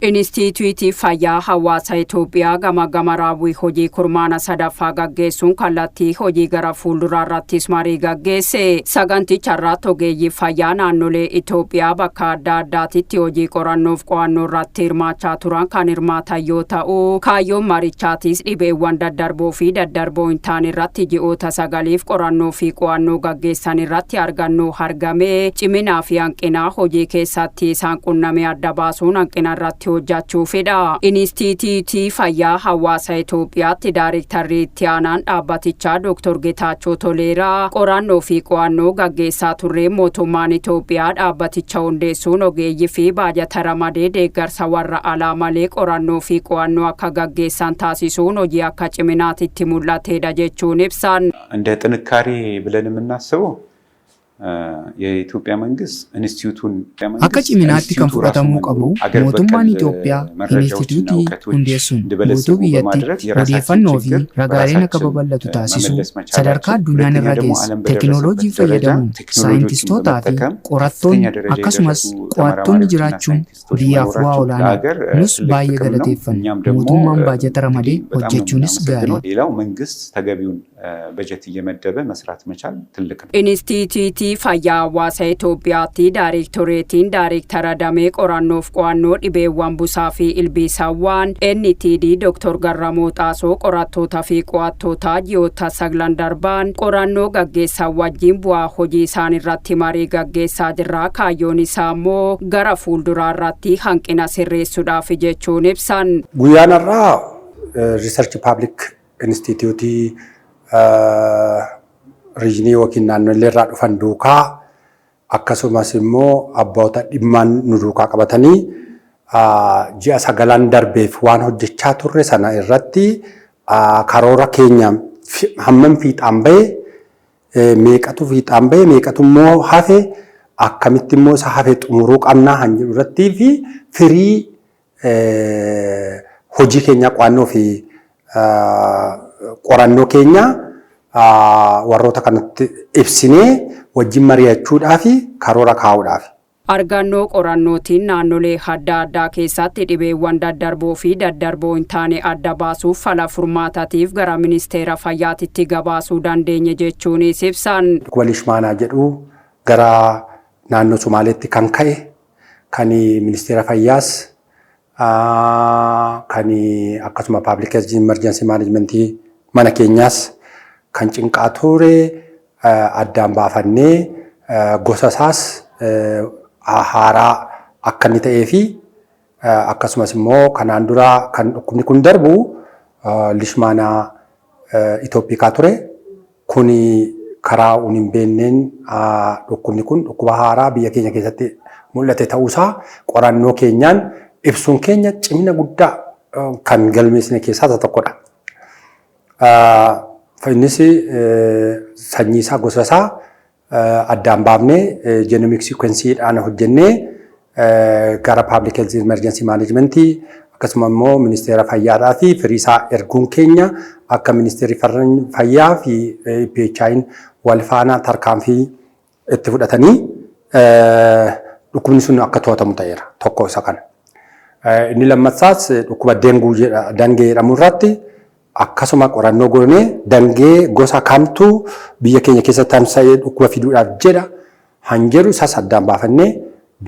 Inistiitiyuutii Fayyaa Hawaasa Itoophiyaa gama gama raawwii hojii kurmaana sadaffaa gaggeessuun kallattii hojii gara fuulduraa irrattis marii gaggeesse. Saganticha irratti ogeeyyii fayyaa naannolee Itoophiyaa bakka adda addaatitti hojii qorannoof qo'annoo irratti hirmaachaa turan kan hirmaatan yoo ta'u, kaayyoon marichaatis dhibeewwan daddarboo fi daddarboo hin taane irratti ji'oota 9f qorannoo fi qo'annoo gaggeessan irratti argannoo argame, ciminaa fi hanqina hojii keessatti isaan qunname adda baasuun hanqina irratti hojjechuufidha. Inistiitiyuutii Fayyaa Hawaasa Itoophiyaatti Daarektarri Itti Aanaan dhaabbatichaa Dooktor Getaachoo Toleeraa qorannoo fi qo'annoo gaggeessaa turreen mootummaan Itoophiyaa dhaabbaticha hundeessuun ogeeyyii fi baajata ramadee deeggarsa warra alaa malee qorannoo fi qo'annoo akka gaggeessan taasisuun hojii akka ciminaatitti mul'atedha jechuun ibsan. እንደ ጥንካሬ ብለን የምናስበው የኢትዮጵያ መንግስት ኢንስቲትዩቱን Akka ciminaatti kan fudhatamuu qabu mootummaan Itoophiyaa inistituutii hundeessuun guutuu biyyattiitti odeeffannoo fi ragaaleen akka babal'atu taasisuu, sadarkaa addunyaan irra geesse teekinooloojii fayyadamuun saayintistootaa fi qorattoonni akkasumas qo'attoonni jiraachuun biyyaaf bu'aa olaanaadha. Nus baay'ee galateeffanna. Mootummaan baajata ramadee hojjechuunis gaariidha. ሌላው መንግስት ተገቢውን በጀት እየመደበ መስራት መቻል ትልቅ ነው። Inistiitiyuutii Fayyaa Hawaasa Itoophiyaatti Daarektoreetiin Daarektara Damee Qorannoof Qo'annoo Dhibeewwan Busaa fi Ilbiisawwan NTD Dr. Garramoo Xaasoo qorattoota fi qo'attoota ji'oota saglan darban qorannoo gaggeessan wajjin bu'aa hojii isaan irratti marii gaggeessaa jirra. Kaayyoon isaa immoo gara fuulduraa irratti hanqina sirreessuudhaaf jechuun ibsan. Guyyaan har'aa Research Public Institute regionii yookiin naannolee irraa dhufan duukaa, akkasumas immoo abboota dhimmaan nu duukaa qabatanii, ji'a sagalan darbeef waan hojjechaa turre sana irratti karoora keenya hammam fiixaan bahe, meeqatu fiixaan bahe, meeqatu immoo hafe, akkamitti immoo isa hafe xumuruu qabnaa han jedhu irrattii fi firii hojii keenya qo'annoo fi qorannoo keenya warroota kanatti ibsinee wajjin mari'achuudhaa fi karoora kaa'uudhaaf. Argannoo qorannootiin naannolee adda addaa keessatti dhibeewwan daddarboo fi daddarboo hin taane adda baasuuf fala furmaatatiif gara ministeera fayyaatitti gabaasuu dandeenye jechuunis ibsan. Dhukkuba Lishmaanaa jedhu gara naannoo Somaaleetti kan ka'e, kan ministeera fayyaas, kan akkasuma public health emergency management mana keenyaas kan cinqaa ture addaan baafannee, gosa isaas haaraa akka inni ta'ee fi akkasumas immoo kanaan dura kan dhukkubni kun darbu Lishmaanaa Itoophiyaa ture. Kuni karaa hin beekneen dhukkubni kun dhukkuba haaraa biyya keenya keessatti mul'ate ta'uusaa qorannoo keenyaan ibsuun keenya cimina guddaa kan galmeessine keessaa isa tokkodha. Innis sanyii isaa, gosa isaa addaan baafnee genomic sequenceiidhaan hojjennee gara public health emergency management akkasuma immoo ministeera fayyaadhaa fi firii isaa erguun keenya akka ministeerri fayyaa fi PHI'n wal faana tarkaanfii itti fudhatanii dhukkubni sun akka to'atamu ta'eera, tokko isa kana. Inni lammaffaas dhukkuba denguu dangee jedhamu irratti akkasuma qorannoo goonee dangee gosa kamtu biyya keenya keessatti tamsa'ee dhukkuba fiduudhaaf jedha han jedhu isas addaan baafannee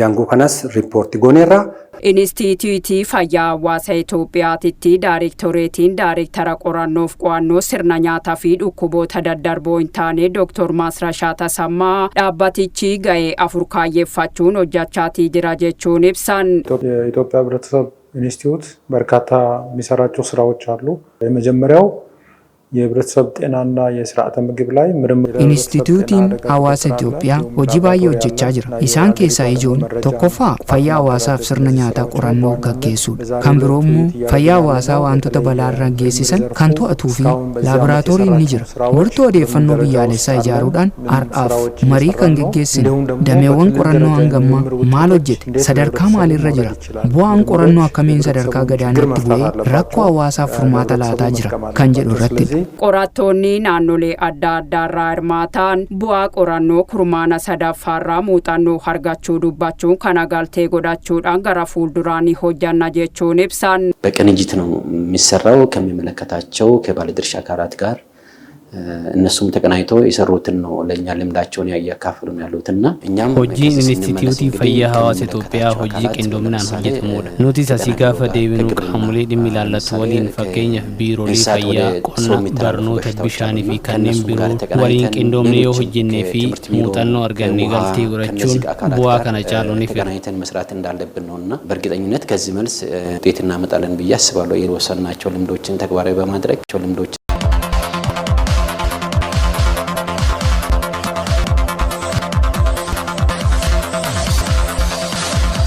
danguu kanas riippoortii gooneerra. Inistiitiyuutii Fayyaa Hawaasa Itoophiyaatitti Daarektoreetiin Daarektara Qorannoof Qo'annoo Sirna Nyaataa fi Dhukkuboota Daddarboo hin taane Dooktor Maasrashaa Tasammaa dhaabbatichi ga'ee afur kaayyeeffachuun hojjechaatii jira jechuun ibsan. የኢትዮጵያ ሕብረተሰብ ኢንስቲትዩት በርካታ የሚሰራቸው ስራዎች አሉ። የመጀመሪያው የህብረተሰብ ጤናና የስርዓተ ምግብ ላይ ምርምር። Inistituutiin Hawaasa Itoophiyaa hojii baay'ee hojjechaa jira. Isaan keessaa ijoon tokkoffaa fayyaa hawaasaaf sirna nyaataa qorannoo gaggeessuudha. Kan biroo immoo fayyaa hawaasaa wantoota balaarra geessisan kan to'atuu fi laaboraatooriin ni jira. Wiirtuu odeeffannoo biyyaalessaa ijaaruudhaan har'aaf marii kan geggeessine dameewwan qorannoo hangammaa maal hojjete, sadarkaa maalirra jira, bu'aan qorannoo akkamiin sadarkaa gadaanaatti bu'ee rakkoo hawaasaaf furmaata laataa jira kan jedhu irrattidha. Qorattoonni naannolee adda addaarraa hirmaatan bu'aa qorannoo kurmaana sadaffaarraa muuxannoo argachuu dubbachuun, kana galtee godhachuudhaan gara fuulduraa ni hojjanna jechuun ibsan. በቅንጅት ነው የሚሰራው ከሚመለከታቸው ከባለድርሻ አካላት ጋር። እነሱም ተቀናጅተው የሰሩትን ነው ለእኛ ልምዳቸውን እያካፈሉን ያሉትና እኛም Hojiin Inistituutii Fayyaa Hawaasa Itoophiyaa hojii qindoominaan hojjetamudha. Nutis asii gaafa deebinu qaamolee dhimmi ilaallatu waliin, fakkeenyaaf biiroolee fayyaa, qonna, barnoota, bishaanii fi kanneen biroo waliin qindoomne yoo hojjennee fi muuxannoo arganne galtee godhachuun bu'aa kana caalu ni fida. ተቀናጅተን መስራት እንዳለብን ነው እና በእርግጠኝነት ከዚህ መልስ ውጤት እናመጣለን ብዬ አስባለሁ። የወሰድናቸው ልምዶችን ተግባራዊ በማድረግ ልምዶች